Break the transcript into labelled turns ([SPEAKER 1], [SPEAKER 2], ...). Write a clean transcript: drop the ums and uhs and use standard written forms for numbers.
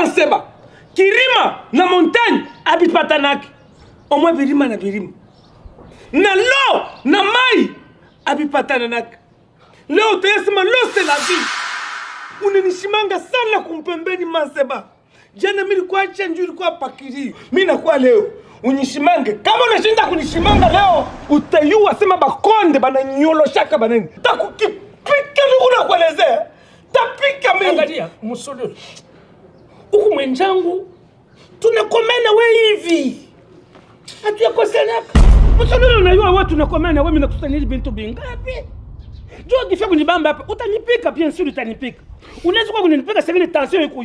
[SPEAKER 1] Manseba, kirima na montagne abipatanaki omwe, birima na birima na lo na mai abipatananaka. Leo utayasema l'eau, c'est la vie. Unanishimanga sana kumpembeni, Manseba. Jana mimi nilikuwa acha njoo ilikuwa pakiri. Mimi nakuwa leo unishimange. Kama unashinda kunishimanga leo, utayua sema bakonde bananyoloshaka banani. Takukipika ndugu na kuelezea. Tapika mimi.
[SPEAKER 2] Angalia, Msololo. Huku mwenzangu tunakomena we hivi. Hatuyakosanaka. Msololo, unajua wewe tunakomena wewe, mimi nakusanyia bintu bingapi? Jua kifika kunibamba hapa, utanipika, bien sûr utanipika. Unaweza kwa kunipika sasa, tension iko.